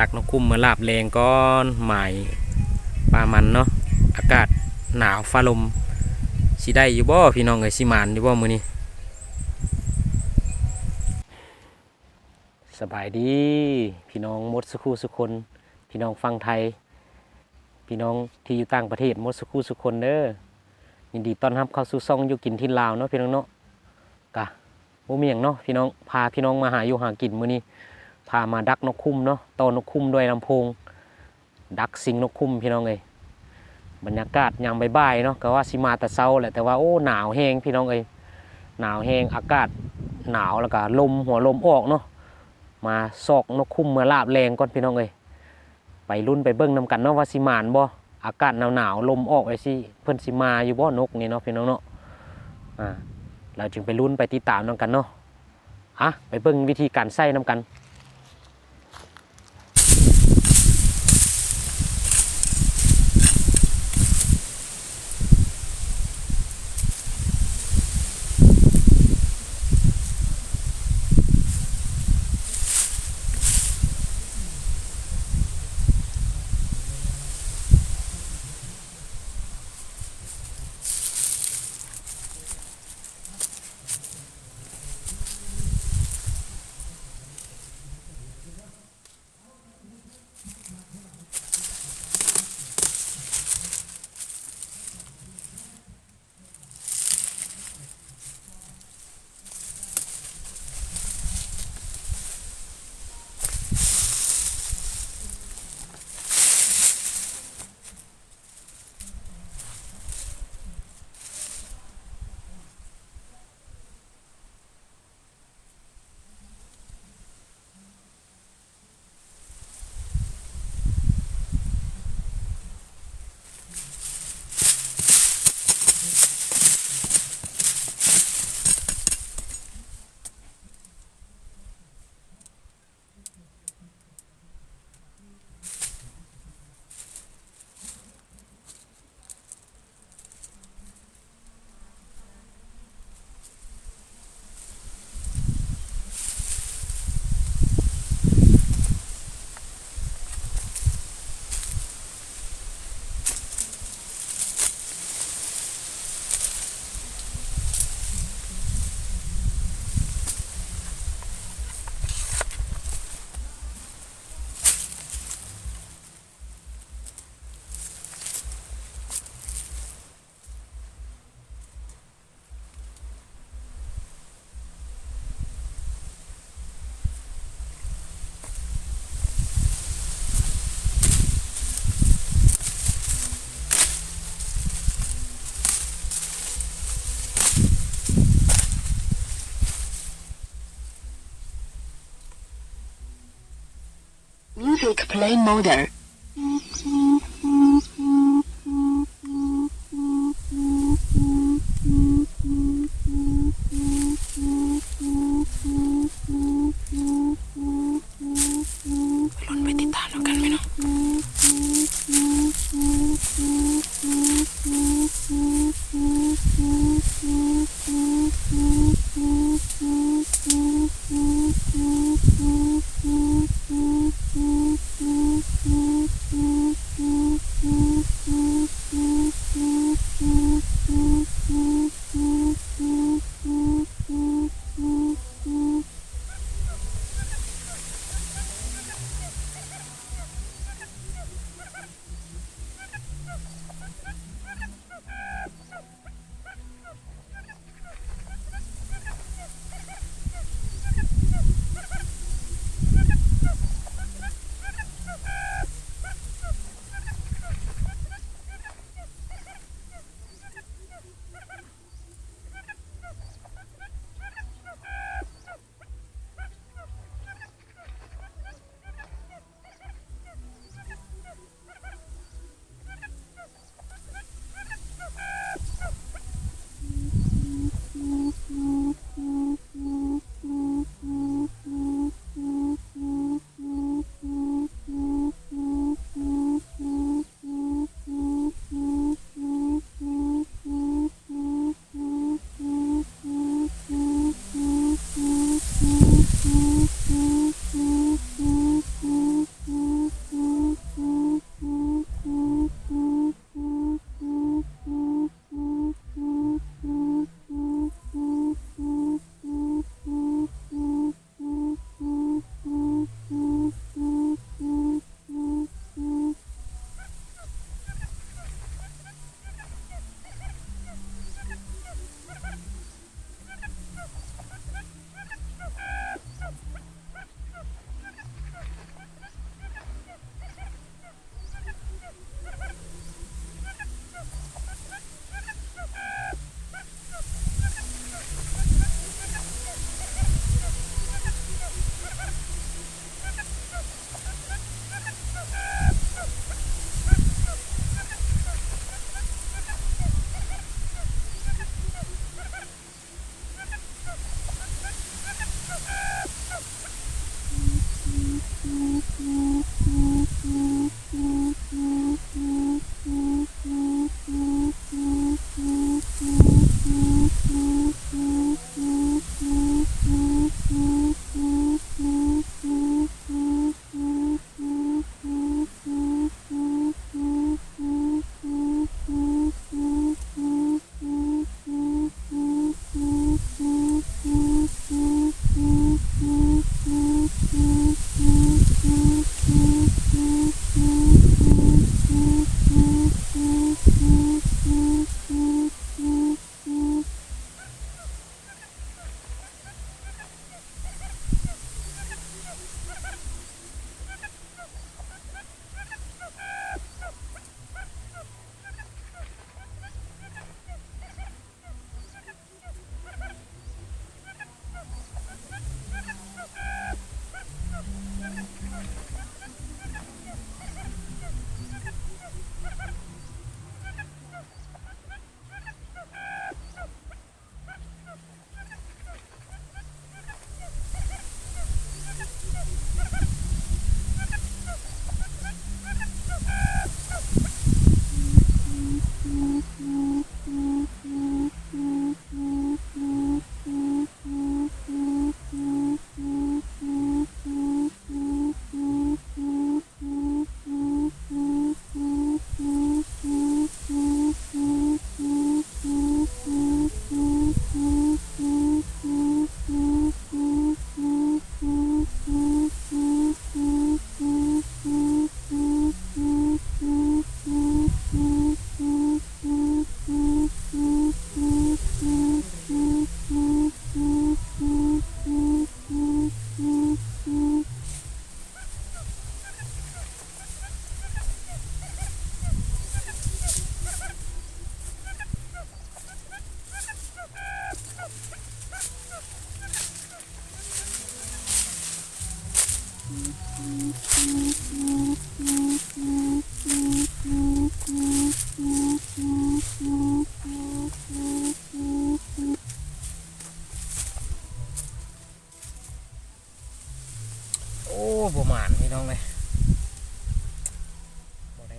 ຕັກນົກຂຸ້ມເມືອລາບແລງກ່ອນ ໝາຍປາມັນເນາະ. ອາກາດໜາວຟ້າລົມ ຊິໄດ້ຢູ່ບໍ່ພີ່ນ້ອງເອີຍ? ຊິໝານຢູ່ບໍ່ມື້ນີ້? ສະບາຍດີພີ່ນ້ອງໝົດສຸຄູ່ສຸຄົນ, ພີ່ນ້ອງຝັ່ງໄທ, ພີ່ນ້ອງທີ່ຢູ່ຕ່າງປະເທດໝົດສຸຄູ່ສຸຄົນເດີ. ຍິນດີຕ້ອນຮັບເຂົ້າສູ່ຊ່ອງຢູ່ກິນຖິ່ນລາວເນາະ ພີ່ນ້ອງເນາະ. ກະບໍ່ມີຫຍັງເນາະພີ່ນ້ອງ, ພາພີ່ນ້ອງມາຫາຢູ່ຫາກິນມື້ນີ້, ພາມາດັກນົກຂຸ້ມເນາະ, ຕໍ່ນົກຂຸ້ມດ້ວຍລຳໂພງ, ດັກສິງນົກຂຸ້ມພີ່ນ້ອງເອີຍ. ບັນຍາກາດຍາມບ່າຍໆເນາະ, ກະວ່າຊິມາແຕ່ເຊົ້າແຫຼະ ແຕ່ວ່າ ໂອ້ ໜາວແຮງພີ່ນ້ອງເອີຍ, ໜາວແຮງ, ອາກາດໜາວ ແລ້ວກະລົມ ຫົວລົມອອກເນາະ. ມາຊອກນົກຂຸ້ມເມືອລາບແລງກ່ອນພີ່ນ້ອງເອີຍ. ໄປລຸ້ນໄປເບິ່ງນຳກັນເນາະວ່າຊິໝານບໍ່? ອາກາດໜາວໆ ລົມອອກຈັ່ງຊີ້ ເພິ່ນຊິມາຢູ່ບໍ່ນົກນີ້ເນາະ ພີ່ນ້ອງເນາະ. ອາ ລະຈຶ່ງໄປລຸ້ນໄປຕິດຕາມນຳກັນເນາະ. ອາ ໄປເບິ່ງວິທີການໃຊ້ນຳກັນ. Music play mode. ລອງໄປຕິດຕາມນຳກັນແມ່ເນາະ.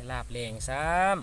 ລາບແລງຊ້ຳ.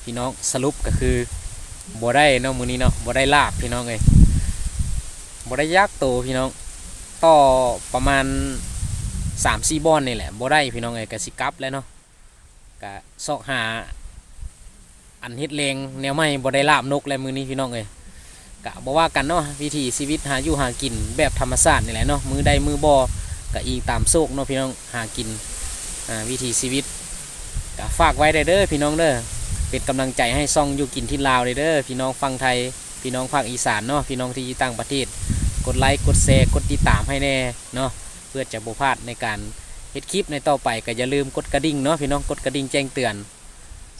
ພີ່ນ້ອງ ສະຫຼຸບກໍຄືບໍ່ໄດ້ເນາະ ມື້ນີ້ເນາະ ບໍ່ໄດ້ລາບພີ່ນ້ອງເອີຍ ບໍ່ໄດ້ຈັກໂຕພີ່ນ້ອງ ຕໍ່ປະມານສາມສີ່ບ່ອນນີ້ແຫຼະ ບໍ່ໄດ້ພີ່ນ້ອງເອີຍ ກໍຊິກັບແລ້ວເນາະ ກະຊອກຫາອັນເຮັດແລງແນວໃໝ່ ບໍ່ໄດ້ລາບນົກແລ້ວມື້ນີ້ພີ່ນ້ອງເອີຍ ກະບໍ່ວ່າກັນເນາະ ວິຖີຊີວິດຫາຢູ່ຫາກິນແບບທຳມະຊາດນີ້ແຫຼະເນາະ ມື້ໄດ້ມື້ບໍ່ກະອີງຕາມໂຊກເນາະພີ່ນ້ອງ ຫາກິນ ອ່າ ວິຖີຊີວິດ ກະຝາກໄວ້ແດ່ເດີພີ່ນ້ອງເດີ ເປັນກຳລັງໃຈໃຫ້ຊ່ອງຢູ່ກິນຖິ່ນລາວແດ່ເດີ ພີ່ນ້ອງຝັ່ງໄທ ພີ່ນ້ອງພາກອີສານເນາະ ພີ່ນ້ອງທີ່ຢູ່ຕ່າງປະເທດ ກົດໄລ ກົດແຊ ກົດຕິດຕາມໃຫ້ແດ່ເນາະ ເພື່ອຈະບໍ່ພາດໃນການເຮັດຄລິບໃນຕໍ່ໄປ ກໍຢ່າລືມກົດກະດິ່ງເນາະພີ່ນ້ອງ ກົດກະດິ່ງແຈ້ງເຕືອນ.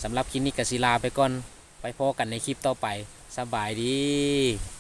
ສຳລັບຄລິບນີ້ກໍຊິລາໄປກ່ອນ ໄປພໍ້ກັນໃນຄລິບຕໍ່ໄປ ສະບາຍດີ.